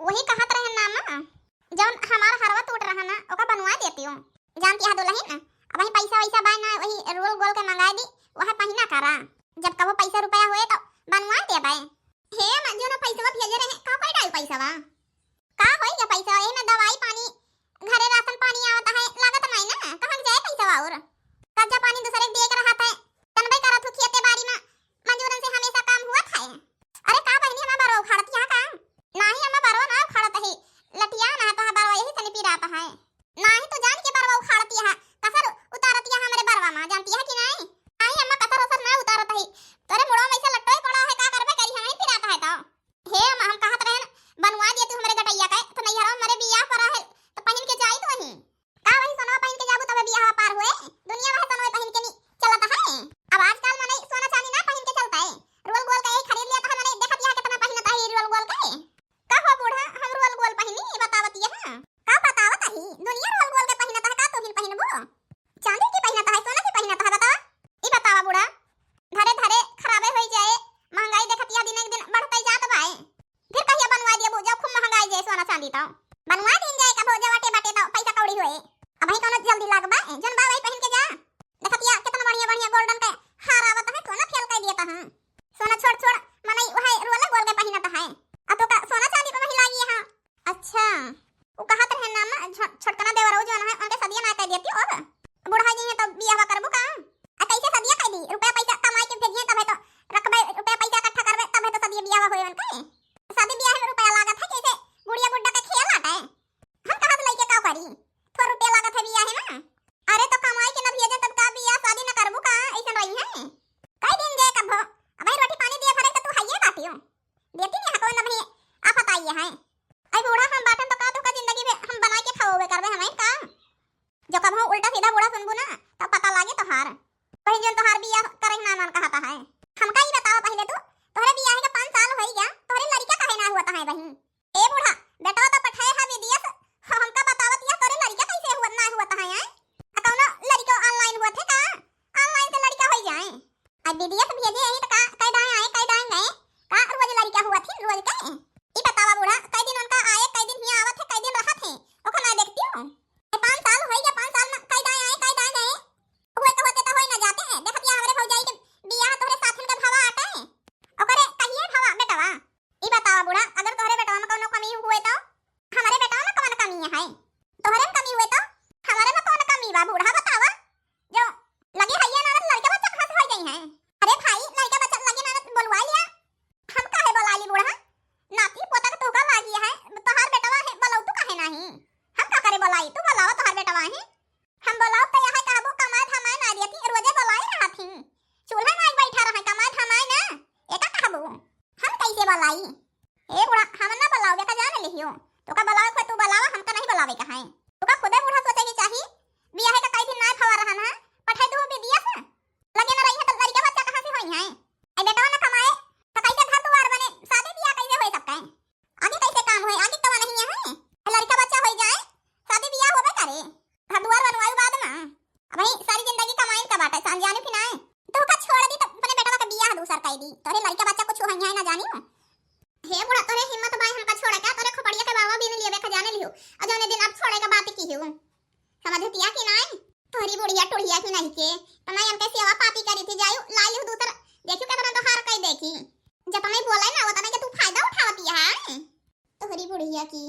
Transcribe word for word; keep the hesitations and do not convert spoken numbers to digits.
वही कहत रहे ना अम्मा, जौन हमार हरवा टूट रहा ना, ओका बनवा देतियो। जानतिया दुलहिन, अबहीं पैसा वैसा बाय ना, वही रोल गोल के मंगाए दी, वह पहिना करा। जब कबो पैसा रुपया होए तो बनवा देबे। हे अम्मा, जौन पैसवा भेजे रहे, का कोई डाल पैसवा? का होई गे पैसा? एमे दवाई पानी, घरे राशन पानी आवत है, लागत नाई ना, कहाँ के जाए पैसा और? कर्जा पानी दूसरे के दिए के रहत है, जानबे करत हो खेते बारी में मजूरन से हमेशा काम हुआ था। अरे का बहिनी, हमार बरवा उखाड़त यहाँ का? नाही अम्मा, बरवा ना उखाड़त है, लटिया ना तो बरवा यही तनी पिरात है। नाही तो जान के बरवा उखाड़त यहाँ, कसर उतारत यहाँ हमरे बरवा में, जानती है कि नहीं? नाही अम्मा, कसर उसर ना उतारत है, तोरे मुड़वा में ऐसा लट्टोए पड़ा है, का करबे करी, हम ही पिरात है तो। हे अम्मा, हम कहत रहेन, बनवा दिया तू हमरे गटैया के, तो नैहरवा में हमरे बियाह परा है, तो पहिन के जाई तो वही। का वही सोनवा पहिन के जाबू तबे बियाह पार होए? दुनिया में सोनवा पहिन के नी चलत है। अब आजकल मनई सोना चांदी ना पहिन के चलत है। रोल गोल के यही खरीद लिया तो मनई देखत यहाँ कितना पहिनत है रोल गोल के। का हो बूढ़ा, हम रोल गोल पहिनी, बतावत यहाँ। का बतावत है? दुनिया रोल गोल के पहिनत है, का तू भी पहिनबू? चांदी की पहिनत है, सोना की पहिनत है, बतावा। ई बतावा बूढ़ा, धरे धरे खराबे होई जाए, महंगाई देखतिया दिन एक दिन बढ़ते जात बाए। फिर कहिया बनवा दिया बूझा, खूब महंगाई जाए सोना चांदी तो। बनवा दिन जाए कबो जब अटे बाटे तो पैसा कौड़ी होए। अबहीं कौनो जल्दी लाग बाए, जौन बा वही पहिन के जा। देखतिया कितना बढ़िया बढ़िया गोल्डन के हार आवत है, सोना फेल कर दिया तो हम। सोना छोड़ छोड़, मनई वह रोले गोल के पहिनत है। अब तो का सोना चांदी पे वही लागी है। अच्छा, उ कहत रहे ना अम्मा, छ-, छोटकना देवरऊ जौन है, उनके सदिया ना कह देती और। बूढ़ा जी हैं तो बियाहवा करबू का? आ कैसे सदिया कह दी? रुपया पैसा कमाई के भेजिए तबे तो रखबे, रुपया पैसा इकट्ठा करबे तबे तो सदिया बियाहवा होए उनके। शादी बियाह में रुपया लागत है, कैसे गुड़िया गुड्डा के खेल आटे? हम कहाँ से लइके का करी? थोड़ा रुपया लागत है बियाह में। अरे तो कमाई के न भेजे तब का बियाह शादी न करबू का? ऐसन रही है। कई दिन जे कभो, अबे रोटी पानी दिए भरे तो तू हइये बाटियो। देती नहीं हको न भाई, आफत आई है। अरे बूढ़ा हम बाटन तो का तो का जिंदगी में हम बनाए के खाओ करबे हमें का? जो कभो उल्टा सीधा बूढ़ा सुनबू ना, तब पता लागे तोहार। कहीं जौन तोहार बियाह करे के नाम वाम कहता है। हमका ई बतावा पहिले तू, तोहरे बियाह के पाँच साल होई गया, तोहरे लड़का काहे ना हुआ है बहिन? ए बूढ़ा, बेटवा तो पठाए है विदेश, ह-, हमका बतावत या तोरे लड़का कैसे हुआ, ना हुआ है, हैं? आ कौनो लड़का online हुआ थे का? Online से लड़का होई जाए? आ विदेश भेजे यही तो का, कई दाएं आए, कई दाएं गए, का रोज लड़का हुआ थी, रोज के? ई बतावा बूढ़ा, कई दिन उनका आए, कई दिन हियां आवत है, कई दिन रहत है, ओका ना देखती हो? ए, पाँच साल होई गया, पाँच साल में कई दाएं आए, कई दाएं गए। हुए तो होते तो होई ना जाते हैं। देखत या हमरे भौजाई के बियाह तोहरे साथन के भवा आटे। ओकरे कहिए भवा बेटवा। ई बतावा बूढ़ा, अगर तोहरे बेटवा में कौनो कमी हुए तो? हमरे बेटवा में कौन कमी है? तोहरे में कमी हुए तो? हमरे में कौन कमी बा बूढ़ा बतावा? जो लगे हइये ना तो लड़का बच्चा कहाँ से हो जाई है? अरे भाई, लड़का बच्चा लगे ना तो बोलवा लिया। हम काहे बोलाई बूढ़ा? नाती पोता के तोहका लागी है, तोहार बेटवा है, बोलऊ तू काहे नाही? हम का करे बोलाई, तू बोलाओ तोहार बेटवा है। हम बोलाओ तो यहाँ कहबो कमाए धमाए ना देती, रोजे बोलाई रहत ही। चूल्हा में बैठा रहे, कमाए धमाए ना, एका कहबो। हम कैसे बोलाई? ए बूढ़ा, हम ना बोलाओ, बेटा जान लिहियो। तोका बोलावे को तू बोलावा, हमका नहीं बोलावे का है। तोका खुदे बूढ़ा सोचे के चाही, बियाहे का कई दिन ना भवा रहन है, पठाई दू विदेश। लगे ना रही है तो लड़का बच्चा कहाँ से होई है? ए बेटवा ना कमाए तो कैसे घर दुआर बने, शादी बियाह कैसे होए सबका? आगे कैसे काम होए, आगे तो नहीं है, लड़का बच्चा होई जाए, शादी बियाह होबे करे, घर दुआर बनवाई बाद में। अब भाई सारी जिंदगी कमाइन का बाटे, सान जाने फिनाए। तोहका छोड़ दी तो अपने बेटवा का बियाह दूसर कई दी, तोरे लड़का बच्चा कुछ होई है ना जानी हो। हे बूढ़ा, तोरे हिम्मत बाय हमका छोड़े का, तोरे खोपड़िया के बाबा भी नहीं लेबे का जाने लियो। और जौने दिन अब छोड़े का बात की हो, समझतिया कि नाई? तोहरी बुढ़िया टुढ़िया की नहीं के, तनाई हमके सेवा पाती करी थी, जायु लाई लिहु दूसर, देखियो केतना तोहार कई देखी। जतनाई बोले ना, उतना के तू फायदा उठावतिया है। तोहरी बुढ़िया की।